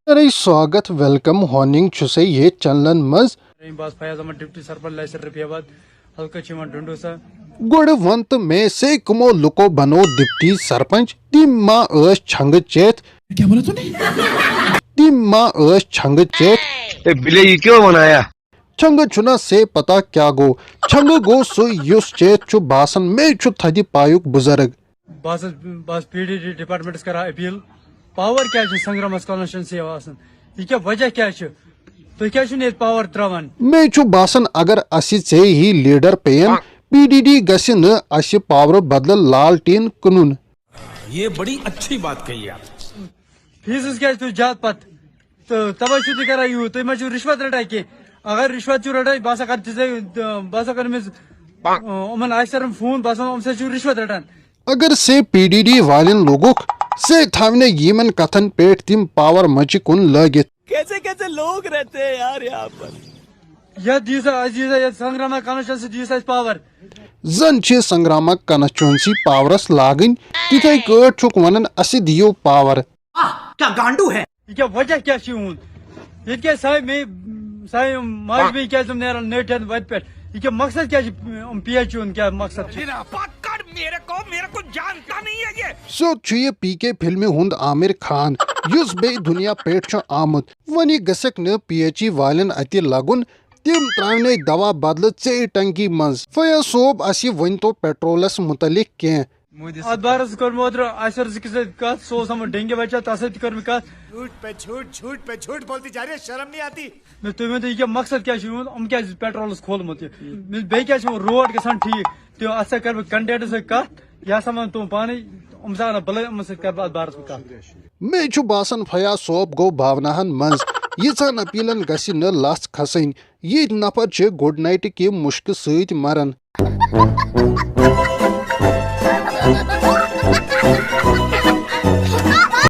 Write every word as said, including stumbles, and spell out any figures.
ارے سواگت، ویلکم، ہوننگ چھُسے یتھ چینلن منٛز۔ رحیم باز فیاض احمد، ڈپٹی سرپنچ لائسر رفیع آباد، حلقہ چھُ یِوان ڈنڈو سا۔ گۄڈٕ وَن تہٕ مےٚ سۭتۍ کٕمو لُکو بنوو ڈپٹی سرپنچ؟ تِم ما ٲسۍ چھنگہٕ چیتھ؟ کیا بولا تو نے؟ تِم ما ٲسۍ چھنگہٕ چیتھ؟ اے بلے، یہ کیوں بنایا؟ چھنگہٕ چھُنا سے پتہ کیا گوٚو؟ چھنگہٕ گوٚو سُہ یُس چیتھ چھُ باسان مےٚ چھُ تھدِ پایُک بُزرگ۔ بہٕ ہسا بہٕ ہسا پی ڈی ڈی ڈپارٹمنٹس کران اپیل، پاور کیازِ چھُ سنگرامس کانسٹچوینسی آسان؟ یہِ کیٛاہ وجہ کیٛاہ چھُ؟ تُہۍ کیٛازِ چھِو نہٕ ییٚتہِ پاور ترٛاوان؟ مےٚ چھُ باسان اگر اسہِ ژےٚ ہی لیڈر پیٚین، پی ڈی ڈی گژھِ نہٕ اسہِ پاورٕ بدلہٕ لالٹین کٕنُن۔ یہ بڑی اچھی بات کہی آپ۔ فیسز کیٛازِ چھُو زیادٕ پتہٕ؟ تہٕ توے چھُو تُہۍ کران یوٗت، تُہۍ ما چھِو رِشوت رٹان کینٛہہ؟ اگر رِشوت چھِو رٹان، بہٕ ہسا کرٕ تِژے، بہٕ ہسا کرٕ أمِس، یِمن آفیسرن فون، بہٕ ہسا وَنہٕ، یِم سا چھِو رِشوت رٹان۔ اگر سے پی ڈی ڈی والٮ۪ن لوٚگُکھ، سے تھاونہ یِمن کتھن پٮ۪ٹھ تِم پاور مچہِ کُن لٲگِتھ۔ کیسے کیسے لوگ رہتے ہیں یار یہاں پر۔ یتھ دِیِو سا، اَسہِ دِیِو سا، یتھ سنگراما کانسٹچوینسی دِیِو سا اَسہِ پاور۔ زن چھِ سنگراما کانسٹچوینسی پاورس لاگٕنۍ، تِتھے کٲٹھۍ چھُکھ ونان اسہِ دِیِو پاور۔ آہ، کیا گانڈو ہے؟ یہِ کیٛاہ وجہ کیٛاہ چھُ یِہُنٛد؟ ییٚتہِ کیٛازِ سارے مے-، سارے یِم ماجہِ بیٚنہِ کیٛازِ تِم نیران نٔٹھۍ ہٮ۪تھ وَتہِ پٮ۪ٹھ؟ یہِ کیٛاہ مقصد کیٛاہ چھُ یِم پی ایچ یوٗہُن کیٛاہ مقصد چھُ؟ پکڑ میرے کو، میرے کو جانتا نہیں ہے یہ۔ سیوٚد چھُ یہِ پی کے فلمہِ ہُنٛد عامر خان، یُس بیٚیہِ دُنیا پٮ۪ٹھ چھُ آمُت۔ وۄنۍ گژھکھ نہٕ پی ایچ ای والٮ۪ن اَتہِ لگُن، تِم ترٛاونَے دوا بدلہٕ ژیٚے ٹنکی منٛز۔ فیاض صٲب، اَسہِ ؤنۍ تو پیٹرولس مُتعلق کینٛہہ۔ اَتھ بارس کوٚر مےٚ اوترٕ آصف رزق سۭتۍ کتھ، سُہ اوس آمُت ڈینگی بچہ، تَس سۭتۍ تہِ کٔر مےٚ کتھ۔ جھوٹ پہ جھوٹ، جھوٹ پہ جھوٹ بولتی جا رہی ہے، شرم نہیں آتی؟ مےٚ، تُہۍ ؤنۍ تو، یہِ کیٛاہ مقصد کیٛاہ چھُ یِہُنٛد؟ یِم کیٛازِ پیٹرولس کھولمُت یہِ؟ مےٚ، بیٚیہِ کیٛازِ چھُ یِمن روڈ گژھان ٹھیٖک؟ تُہۍ اَتھ سۭتۍ کَرٕ بہٕ کنڈیکٹرس سۭتۍ کَتھ، یہِ ہسا وَنہٕ تِم پانَے، یِم زانن بَلٲے، یِمن سۭتۍ کَرٕ بہٕ اَتھ بارَس منٛز کَتھ۔ مےٚ چھُ باسان فیاض صٲب گوٚو بھاوناہن منٛز، ییٖژہن اپیلن گژھِ نہٕ لژھ کھسٕنۍ۔ ییٚتۍ نفر چھِ گُڈ نایٹہٕ کہِ مُشکہٕ سۭتۍ مران۔